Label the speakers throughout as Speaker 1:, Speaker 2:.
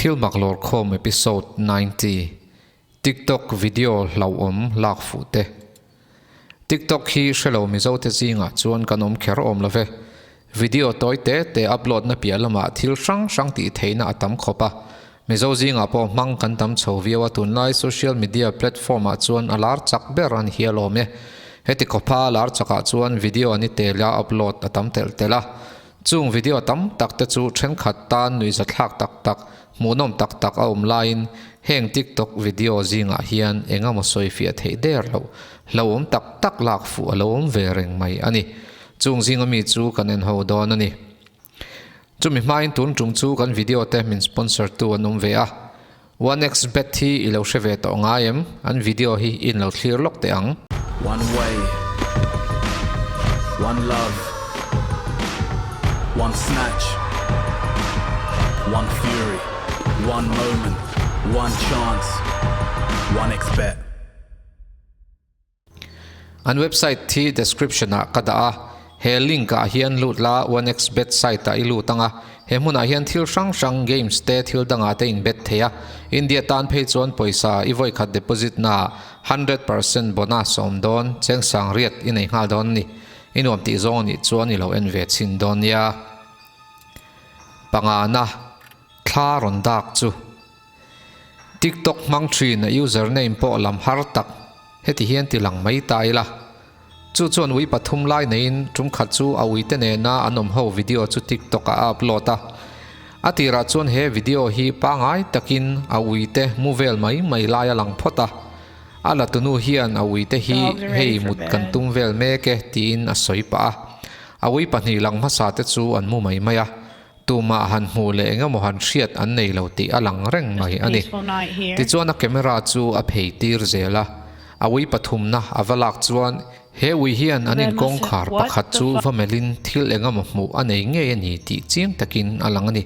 Speaker 1: Thil mak lawrkhawm episode 90, TikTok video hlauhawm lak fuh te. TikTok hi hrelo Mizo te zingah chuan kan awm kher awm love. Video tawi te te upload na piah lamah thil hrang hrang tih theihna a tam khawp a. Mizo zingah pawh hmang kan tam chho viau a, tunlai social media platform ah chuan a lar chak ber a ni hial awm e. Heti khawpa lar chakah chuan video ni tel a upload a tam telh telh a. Chung video tam tak te chu thenkhat tan nuihzathlak tak tak, hmuhnawm tak tak a awm laiin heng TikTok video zingah hian eng emaw sawifiah theih der loh, hlauhawm tak tak lak fuh a lo awm ve reng mai a ni. Chung zinga mi chu kan en ho dawn a ni. Chumi hmain tun tum chu kan video te min sponsor tu an awm ve a. 1xBet hi i lo hre ve tawh ngai em? An video hi in lo thlir lawk teh ang.
Speaker 2: One way, one love, one snatch, one fury, one moment, one chance, 1xBet.
Speaker 1: An website hi description ah ka dah a, he link ah hian lut la 1xBet site ah i lut ang a, he hmunah hian thil hrang hrang games te thil dangah te in bet thei a, India tan phei chuan pawisa i vawikhat deposit na ah 100% bonus a awm dawn, cheng sang riat i nei nghal dawn a ni. I nuam tih zawng a nih chuan i lo en ve chhin dawn nia. Pangana, thla rawn dak chu. TikTok hmang thin a username pawh lam har tak heti hian ti lang mai ta ila. Chu chuan ui pathum lai neiin tum khat chu a uite nena an awm ho video chu TikTok ah a upload a. A tirah chuan he video hi pangai takin a uite mu vel mai mai lai a lang phawt a. A la tunu hian a uite hi hei mut kan tum vel mek e tiin a sawi pah a. A ui pahnih lang hmasa te chu an mu mai mai a. Tumah han hmuh leh engemaw han hriat an nei lo tih a lang reng mai a ni. Tichuan a camera chu a phei tir zel a, a ui pathumna a va lak chuan he ui hian an inkawngkhar pakhat chu va melhin thil engemaw hmuh a nei ngei a ni tih chiang takin a lang a ni.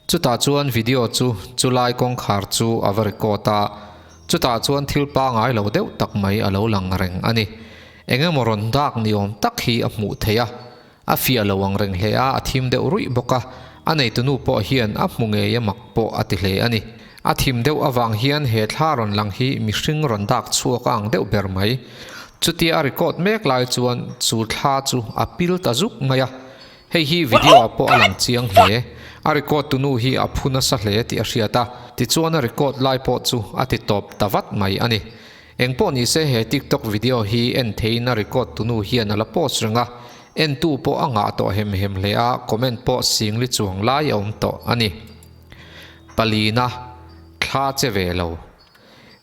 Speaker 1: Chutah chuan video chu chulai kawngkhar chu a va record a, chutah chuan thil pangai lo deuh tak mai a lo lang reng a ni. Engemaw rawn dak ni awm tak hi a hmuh theih a. A fiah lo ang reng hle a, a thim deuh ruih bawk a, a neitunu pawh hian a hmu ngei a mak pawh a ti hle a ni. A thim deuh avang hian he thla rawn lang hi mihring rawn dak chhuak a ang deuh ber mai. Chutia a record mek lai chuan chu thla chu a pil ta zuk mai a. Hei hi video ah pawh a lang chiang hle. A record tunu hi a phu nasa hle tih a hriat a, tichuan a record lai pawh chu a ti tawp ta vat mai a ni. Engpawh nise he TikTok video hi en theiin a record tunu hian a la post reng a, entu pawh a ngah tawh hem hem hle a, comment pawh singli chuang lai a awm tawh a ni. Palina, thla che ve lo.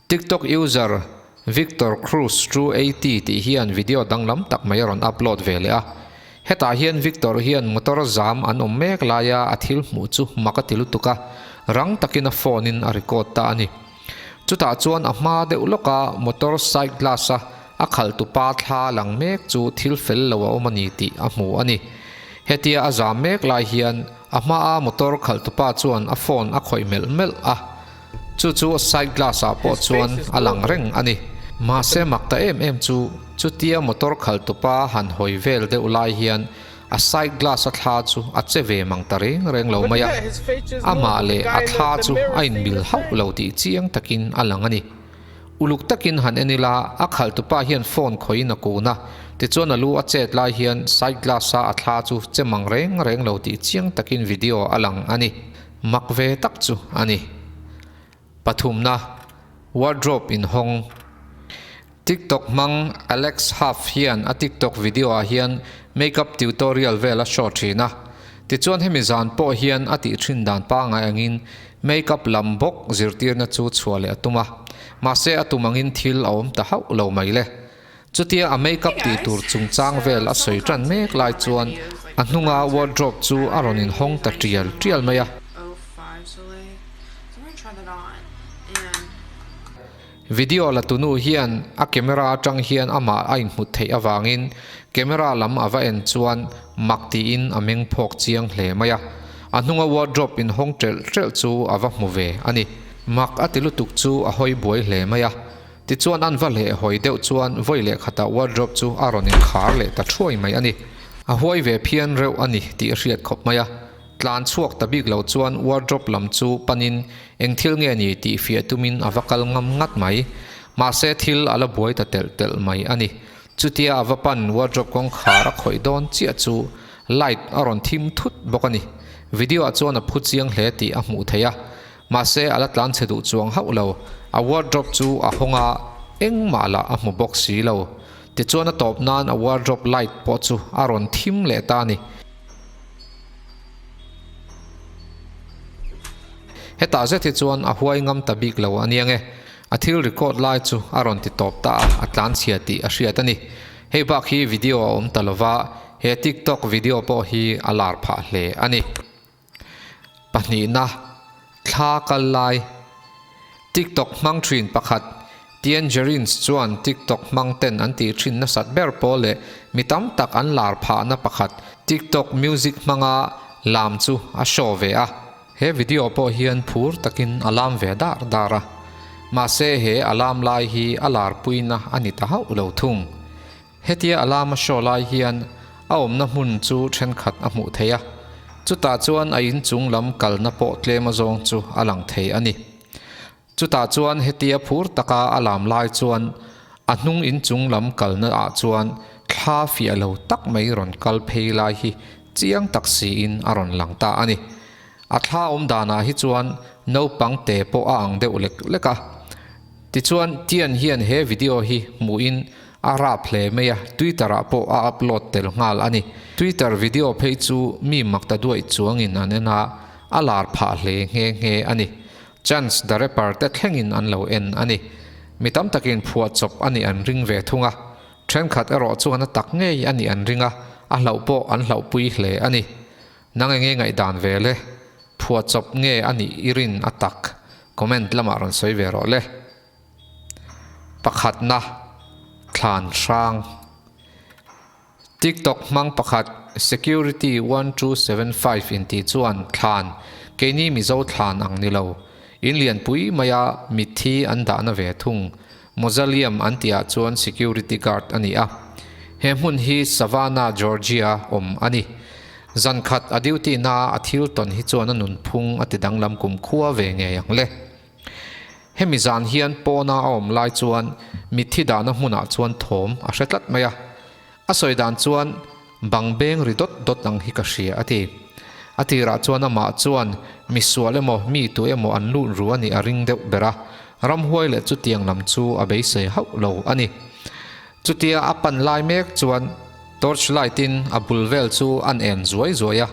Speaker 1: TikTok user Victor Cruz True 80 tih hian video danglam tak mai a rawn upload ve leh a. Hetah hian Victor hian motor zam an awm mek laia a thil hmuh chu mak a ti lutuk a, rang takin a phone in a record ta a ni. Chutah chuan a hma deuh lawka motor side glass a a khalh tupa thla lang mek chu thil fel lo a awm a ni tih a hmu a ni. Hetia a zam mek lai hian a hmaa motor khalh tupa chuan a phone a khawih melh melh a, chu chu side glass ah pawh chuan a lang reng a ni. Mahse mak ta em em chu chutia motor khalh tupa han hawi vel deuh lai hian A side glass a thla chu a che ve mang ta reng reng lo mai a, amah leh a thla chu a inmil hauh lo tih chiang takin a lang a ni. Uluk takin han en ila, a khalhtupa hian phone khawihin a kun a, tichuan a lu a chet lai hian side glass a a thla chu che mang reng reng lo tih chiang takin video a lang a ni. Mak ve tak chu a ni. Pathumna, Wardrobe inhawng. TikTok hmang Alex Huff hian a TikTok video ah hian makeup tutorial vel a show thin a. Tichuan hemi zan pawh hian a tih thin dan pangngai angin makeup lam bawk zirtirna chu chhuah leh a tum a. Mahse a tum angin thil a awm ta hauh lo mai le. Chutia a makeup tih tur chungchang vel a sawi tan mek lai chuan a hnunga wardrobe chu a rawn inhawng ta tial tial mai a. Video la tunu hian a camera atang hian amah a inhmut theih avangin camera lam a va en chuan mak tiin a meng phawk chiang hle mai a. A hnunga wardrobe inhawng ṭelh ṭelh chu a va hmu ve a ni. Mak a ti lutuk chu a hawi buai hle mai a. Tichuan an va leh hawi deuh chuan vawi leh khatah wardrobe chu a rawn inkhar leh ta thuai mai a ni. A huai ve phian reuh a ni tih a hriat khawp mai a. Tlan chhuak ta bik lo chuan wardrobe lam chu panin eng thil nge ni tih fiah tumin a va kal ngam ngat mai. Mahse thil a la buai ta telh telh mai a ni. Chutia a va pan wardrobe kawngkhar a khawih dawn chiah chu light a rawn thim thut bawk a ni. Video ah chuan a phu chiang hle tih a hmuh theih a. Mahse a la tlan chhe duh chuang hauh lo. A wardrobe chu a hawng a, engmah lah a hmu bawk si lo. Tichuan a tawp nan a wardrobe light pawh chu a rawn thim leh ta a ni. Hetah zet hi chuan a huai ngam ta bik lo a niang e. A thil record lai chu a rawn ti tawp ta a, a tlanchhia tih a hriat a ni. Hei bak hi video a awm ta lova, he TikTok video pawh hi a lar phah hle a ni. Pahnihna, thla kal lai. TikTok hmang thin pakhat, Tianjerins chuan TikTok hmang ten an tih thin nasat ber pawl leh mi tam tak an lar phahna pakhat TikTok music hmanga lam chu a show ve a. He video pawh hian phur takin a lam ve dar dar a, mahse he a lam lai hi a larpuina a ni ta hauh lo thung. Hetia a lama show lai hian a awmna hmun chu thenkhat a hmuh theih a, chutah chuan a inchung lam kalna pawh tlem azawng chu a lang thei a ni. Chutah chuan hetia phur taka a lam lai chuan a hnung inchung lam kalna ah chuan thla fiah lo tak mai rawn kal phei lai hi chiang tak siin a rawn lang ta a ni. A thla awm danah hi chuan naupang te pawh a ang deuh lek lek a. Tichuan Tian hian he video hi hmuhin a rap hle mai a, Twitter ah pawh a upload tel nghal a ni. Twitter video phei chu mi mak ta duaih chuangin an en a, a lar phah hle nghe nghe a ni. Chance the Rapper te thlengin an lo en a ni. Mi tam takin phuahchawp a nih an ring ve thung a, thenkhat erawh chuan a tak ngei a nih an ring a, a hlauh pawh an hlauhpui hle a ni. Nang enge ngaihdan ve le? Phuahchawp nge a nih i rin a tak? Comment lamah rawn sawi ve rawh le. Pakhatna, Thlan hrang. TikTok hmang pakhat Security 1275 intih chuan thlan, keini Mizo thlan ang ni lo, in lianpui maia mitthi an dahna ve thung. Mausoleum an tihah chuan security guard a ni a. He hmun hi Savannah, Georgia awm a ni. Zan khat a duty na a thil tawn hi chuan a nunphung a ti danglam kumkhua ve ngei ang le. Hemi zan hian pawna a awm lai chuan mitthi dahna hmunah chuan thawm a hre tlat mai a. A sawi dan chuan bang beng ri dawt dawt ang hi ka hria a ti. A tirah chuan amah chuan misual emaw mi tu emaw an lut ru a nih a ring deuh ber a, ramhuai leh chutiang lam chu a beisei hauh lo a ni. Chutia a pan lai mek chuan torch light in a bul vel chu an en zuai zuai a,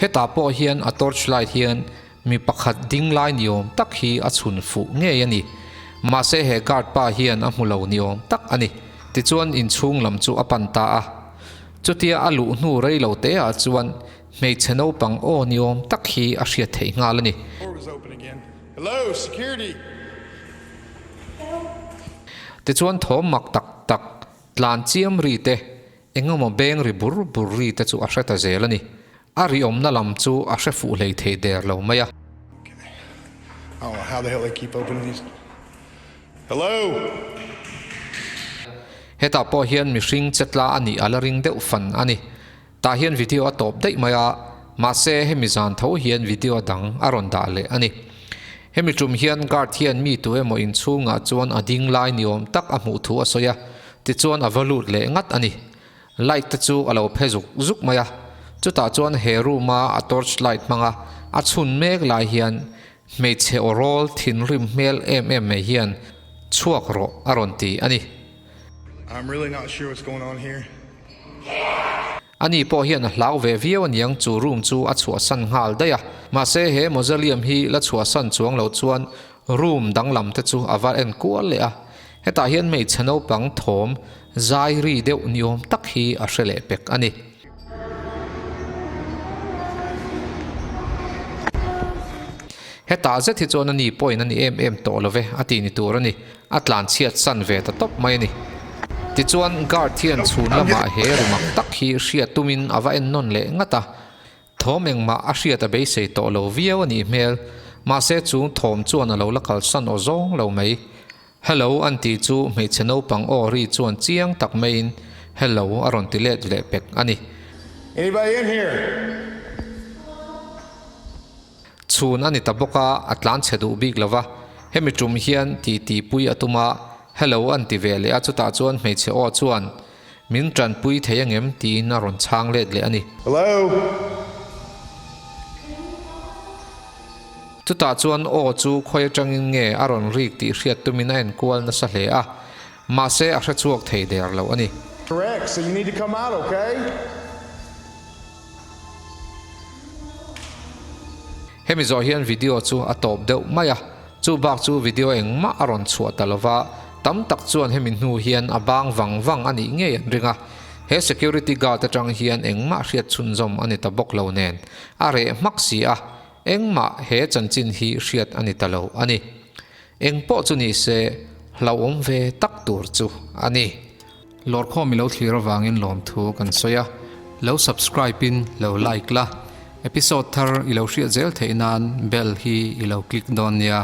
Speaker 1: hetah pawh hian a torch light hian Mi pakhat ding lai ni awm tak hi a chhun fuh ngei a ni. Mahse he guard pa hian a hmu lo ni awm tak a ni. Tichuan inchhung lam chu a pan ta a. Chutia a luh hnu rei lo te ah chuan hmeichhe naupang aw ni awm tak hi a hriat theih nghal a ni. Tichuan thawm mak tak tak tlan chiam ri te, engemaw beng ri bur bur ri te chu a hre ta zel a ni. A ri awmna lam chu a hre fuh hlei thei der lo mai a. Hetah pawh hian mihring che tla a nih a la ring deuh fan a ni. Tah hian video a tawp daih mai a, mahse hemi zan tho hian video dang a rawn dah leh a ni. Hemi tum hian guard hian mi tu emaw inchhungah chuan a ding lai ni awm tak a hmuh thu a sawi a, tichuan a va lut leh ngat a ni. Light te chu a lo phe zuk zuk mai a, chutah chuan he room a a torch light hmanga a chhun mek lai hian hmeichhe aw rawl thinrim hmel em em mai hian chhuak rawh a rawn ti a ni.
Speaker 3: I'm really not sure what's going on here.
Speaker 1: Ani pawh hian a hlau ve viau aniang chu room chu a chhuahsan nghal daih a, mahse he mausoleum hi la chhuahsan chuang lo chuan Room danglam te chu a va en kual leh a, hetah hian hmeichhe naupang thawm zai ri deuh ni awm tak hi a hre leh pek a ni. Hetah zet hi chuan a ni pawhin a ni em em tawh lo ve a ti ni tur a ni, a tlan chhiat san ve ta tawp mai a ni. Tichuan guard hian chhun lamah he ri mak tak hi hriat tumin a va en nawn leh ngat a, Thawm engmah a hriat a beisei tawh lo viau a nih hmel, mahse chung thawm chuan a lo la kalsan aw zawng lo mai. Hello an tih chu hmeichhe naupang aw ri chuan chiang tak maiin Hello a rawn ti let leh pek a ni.
Speaker 3: Anybody in here?
Speaker 1: Chhun a ni ta bawk a, a tlan chhe duh bik lo va. Hemi tum hian titi pui a tum a, Hello an ti ve leh a, chutah chuan hmeichhe aw chuan, Min tanpui thei angem? tiin a rawn chhang let leh a ni.
Speaker 3: Hello?
Speaker 1: Chutah chuan aw chu khawi atangin nge a rawn rik tih hriat tumin a enkual nasa hle a, mahse a hre chhuak thei der lo a ni.
Speaker 3: Correct, so you need to come out, okay?
Speaker 1: Hemi zawh hian video chu a tawp deuh mai a, chu bak chu video engmah a rawn chhuah ta lova, tam tak chuan hemi hnu hian a bang vang vang a nih ngei an ring a, he security guard atang hian engmah hriat chhunzawm a ni ta bawk lo nen a reh hmak si a, engmah he chanchin hi hriat a ni ta lo a ni. Engpawh chu ni se hlauhawm ve tak tur chu a ni. Lawrkhawm i lo thlir avangin lawmthu kan sawi a, lo subscribe in lo like la, episode thar i lo hriat zel theih nan bell hi i lo click dawn nia.